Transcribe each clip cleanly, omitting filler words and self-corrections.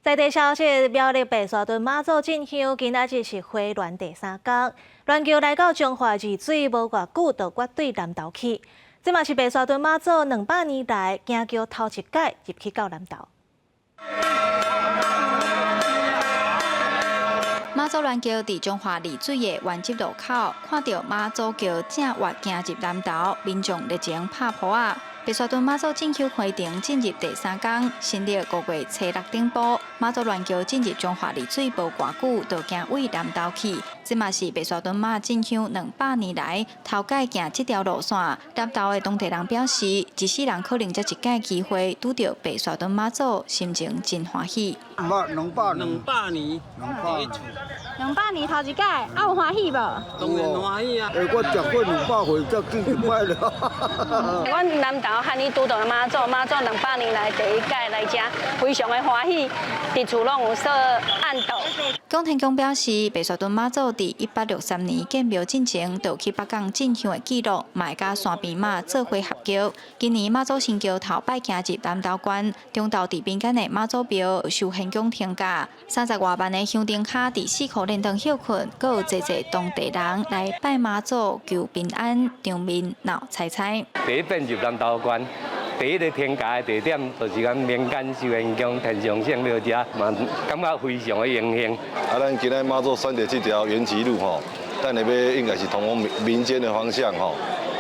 在地消息，苗栗白沙屯媽祖進香，今仔日是花鸞第三工，鸞轎來到彰化二水無偌久，就決對南投去。這嘛是白沙屯媽祖200年來行轎頭一擺入去到南投。媽祖鸞轎佇彰化二水的原則路口，看著媽祖轎正躍行入南投，民眾熱情拍噗仔。白沙屯媽祖進香回程進入第三工，新曆5月初6頂晡，媽祖鸞轎進入彰化二水無偌久，就行對南投去。這嘛是白沙屯媽進香200年來頭擺行這條路線。南投的當地人表示，一世人可能才一擺機會拄著白沙屯媽祖，心情真歡喜。200年，200年，200年，200年頭一擺，啊有歡喜無？當然歡喜啊！欸，我食過200歲，才見一擺了。阮南投罕呢拄著媽祖，媽祖200年來第一擺來遮，非常的歡喜。佇厝攏有設暗道。蔣天公表示，白沙屯媽祖佇1863年建廟進前，就去北港進香的記錄，嘛會佮山邊媽做伙合轎。今年媽祖神轎頭擺行入南投縣，中晝佇民間的媽祖廟壽玄宮停駕，30外萬的香燈跤佇四箍連燈歇睏，閣有濟濟當地人來拜媽祖求平安，場面鬧彩彩。第一遍入南投縣，第一个停駕的地點就是咱民間壽玄宮天上聖廟遮，嘛感覺非常的榮幸。啊，咱今仔媽祖選擇這條原籍路吼，等下欲應該是通往民間的方向吼。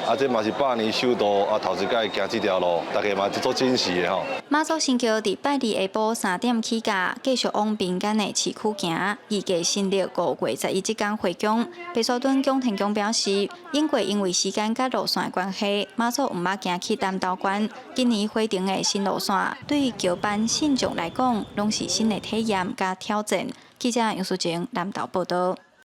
啊，這嘛是百年首度啊，頭一擺行這條路，大家嘛足珍惜的吼。媽祖神轎佇拜二下晡3點起駕，繼續往民間的市區行。預計新曆5月11這工回宮。白沙屯蔣天公表示，往過因為時間佮路線的關係，媽祖毋捌行去南投縣。今年回程的新路線，對轎班信眾來講，攏是新的體驗佮挑戰。記者楊淑靜南投報導。